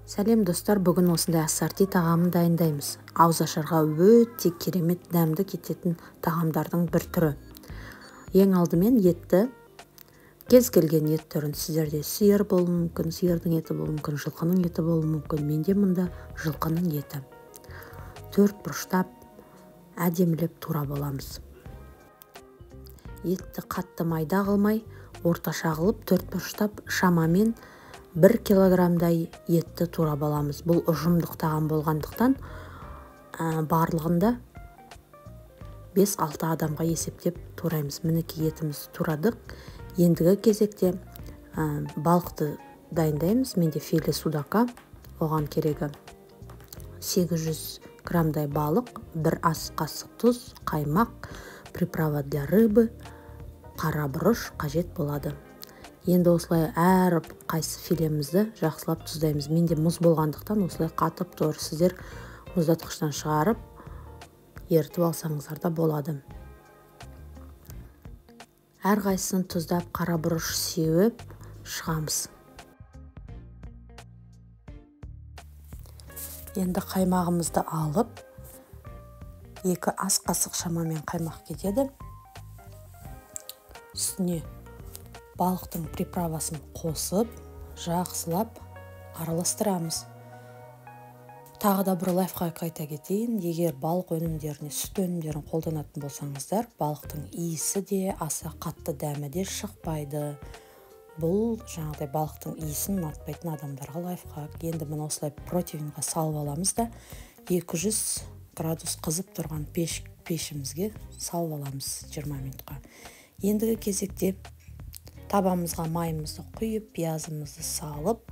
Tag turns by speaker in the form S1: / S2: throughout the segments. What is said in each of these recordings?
S1: Сәлем достар, бүгін осындай ассорти тағамын дайындаймыз. Ауызашарға өте керемет дәмді кететін тағамдардың бір түрі. Ең алдымен етті, кез келген ет түрін, сіздерде сиыр болуы мүмкін, сиырдың еті болуы мүмкін, жылқының еті болуы мүмкін. Менде мұнда жылқының еті. Төрт бұрыштап әдемілеп турап аламыз. Етті қатты майда қылмай, орташа қылып төрт бұрыштап шамамен 1 килограммдай етті турап аламыз. Бұл ұжымдық тағам болғандықтан барлығында 5-6 адамға есептеп тураймыз. Мінекей етімізді турадық. Ендігі кезекте балықты дайындаймыз. Менде филе судака, оған керегі 800 граммдай балық, 1 ас қасық тұз, қаймақ, приправа для рыбы, қара бұрыш қажет болады. Енді осылай әр қайсы филемізді жақсылап тұздаймыз. Менде мұз болғандықтан осылай қатып тұр. Сіздер мұздатқыштан шығарып, ерітіп алсаңыздар да болады. Әр қайсысын тұздап, қара бұрыш сеуіп шығамыз. Енді қаймағымызды алып, 2 ас қасық шамамен қаймақ кетеді. Үстіне балықтың приправасын қосып, жақсылап араластырамыз. Тағы да бір лайфхак айта кетейін. Егер балық өнімдеріне, сүт өнімдерін қолданатын болсаңыздар, балықтың иісі де, аса қатты дәмі де шықпайды. Бұл жаңағыдай балықтың иісін ұнатпайтын адамдарға лайфхак. Енді мұны осылай противеньға салып аламыз да, 200 градус қызып тұрған пешімізге салып аламыз 20 минутқа. Ендігі кезекте табамызға майымызды құйып, пиязымызды салып,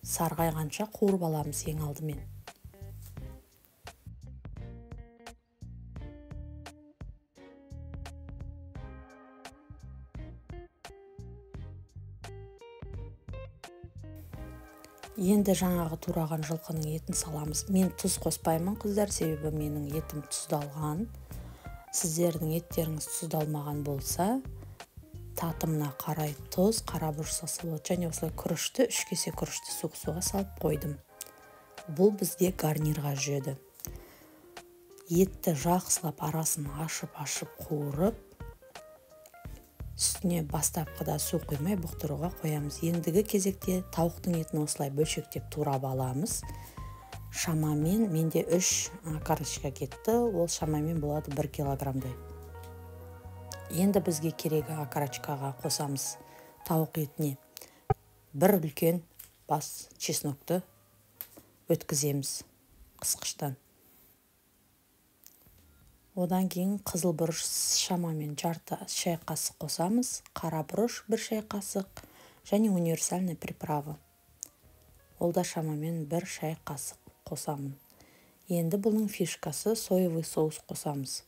S1: сарғайғанша қуырып аламыз ең алдымен. Енді жаңағы тураған жылқының етін саламыз. Мен тұз қоспаймын, қыздар, себебі менің етім тұздалған. Сіздердің еттеріңіз тұздалмаған болса, татымына қарай тұз, қара бұрыш салса болады. Және осылай күрішті, 3 кесе күрішті суық суға салып қойдым. Бұл бізде гарнирға жүреді. Етті жақсылап арасын ашып-ашып қуырып, үстіне бастапқыда су құймай бұқтыруға қоямыз. Ендігі кезекте тауықтың етін осылай бөлшектеп турап аламыз. Шамамен менде 3 карточка кетті, ол шамамен болады 1 килограммдай. Енді бізге керегі окорочкаға қосамыз тауық етіне бір үлкен бас чеснокты өткіземіз қысқыштан. Одан кейін қызыл бұрыш шамамен жарты шай қасық қосамыз, қара бұрыш 1 шай қасық және универсальный приправа. Ол да шамамен 1 шай қасық қосамын. Енді бұның фишкасы соевый соус қосамыз.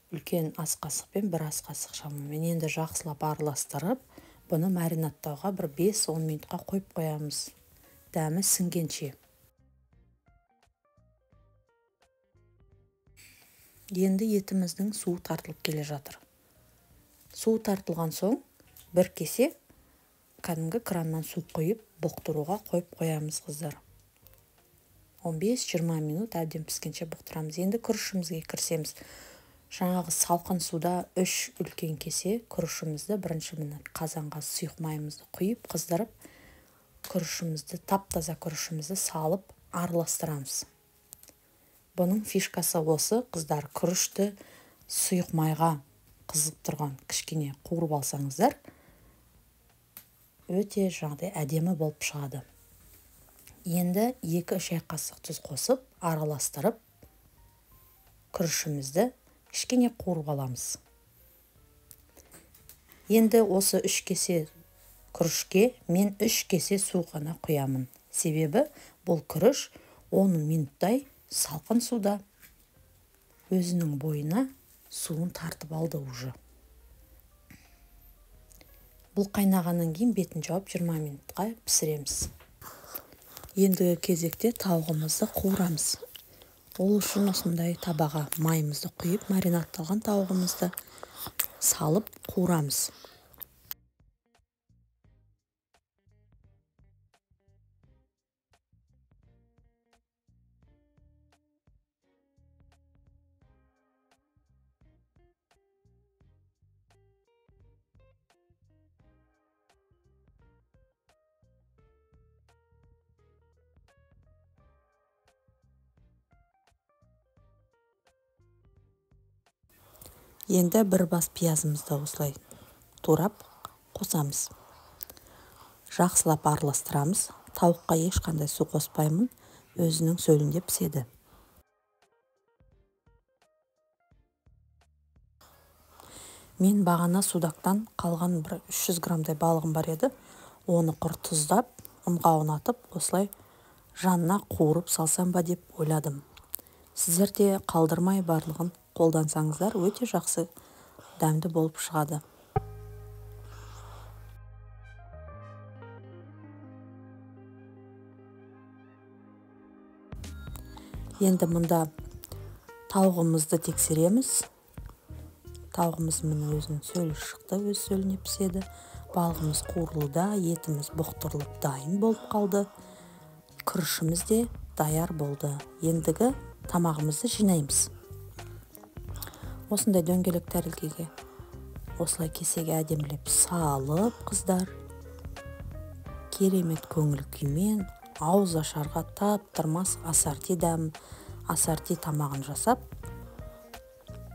S1: Үлкен ас қасықпен 1 ас қасық шамамен. Енді жақсылап араластырып, бұны маринадтауға бір 5-10 минутқа қойып қоямыз. Дәмі сіңгенше. Енді етіміздің суы тартылып келе жатыр. Суы тартылған соң бір кесе кәдімгі краннан су құйып, бұқтыруға қойып қоямыз, қыздар. 15-20 минут әбден піскенше бұқтырамыз. Енді күрішімізге кірісеміз. Жаңағы салқын суда 3 үлкен кесе күрішімізді бірінші міне қазанға сұйық майымызды құйып, қыздырып, күрішімізді, тап-таза күрішімізді салып араластырамыз. Бұның фишкасы осы, қыздар, күрішті сұйық майға қызып тұрған кішкене қуырып алсаңыздар, өте жаңағыдай әдемі болып шығады. Енді 2 шай қасық тұз қосып, араластырып, күрішімізді кішкене қуырып аламыз. Енді осы 3 кесе күрішке мен 3 кесе су ғана құямын. Себебі бұл күріш 10 минуттай салқын суда өзінің бойына суын тартып алды уже. Бұл қайнағаннан кейін бетін жауып 20 минутқа пісіреміз. Ендігі кезекте тауығымызды қуырамыз. Ол үшін осындай табаға майымызды құйып, маринадталған тауығымызды салып қуырамыз. Енді бір бас пиязымызды осылай турап қосамыз. Жақсылап араластырамыз. Тауыққа ешқандай су қоспаймын, өзінің сөлінде піседі. Мен бағана судактан қалған бір 300 граммдай балығым бар еді. Оны құр тұздап, ұнға ұнатып, осылай жанына қуырып салсам ба деп ойладым. Сіздер де қалдырмай барлығын қолдансаңыздар, өте жақсы дәмді болып шығады. Енді мұнда тауығымызды тексереміз. Тауығымыз міне өзінің сөлі шықты, өз сөліне піседі. Балығымыз қуырылуда, етіміз бұқтырылып дайын болып қалды. Күрішіміз де даяр болды. Ендігі тамағымызды жинаймыз. Осындай дөңгелек тәрелкеге осылай кесеге әдемілеп салып, қыздар, керемет көңіл күймен ауыз ашарға таптырмас ассорти дәм, ассорти тамағын жасап,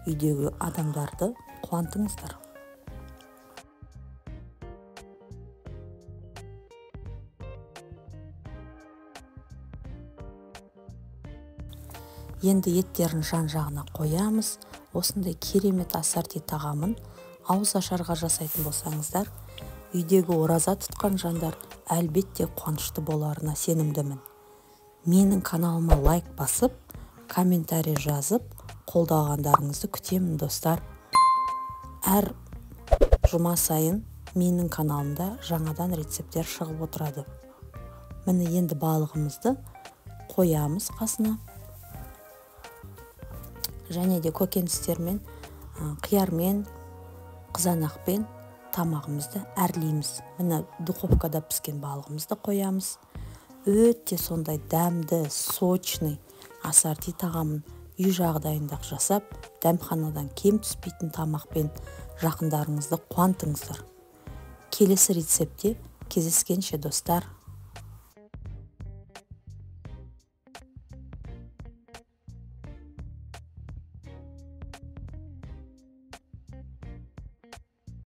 S1: үйдегі адамдарды қуантыңыздар. Енді еттерін жан-жағына қоямыз. Осындай керемет ассорти тағамын ауыз ашарға жасайтын болсаңыздар, үйдегі ораза тұтқан жандар әлбетте қуанышты боларына сенімдімін. Менің каналыма лайк басып, комментарий жазып, қолдағандарыңызды күтемін, достар. Әр жұма сайын менің каналымда жаңадан рецепттер шығып отырады. Міне енді балығымызды қоямыз қасына. Және де көкөністермен, қиярмен, қызанақпен тамағымызды әрлейміз. Міне духовкада піскен балығымызды қоямыз. Өте сондай дәмді, сочный ассорти тағамын үй жағдайында жасап, дәмханадан кем түспейтін тамақпен жақындарыңызды қуантыңыздар. Келесі рецептте кездескенше, достар.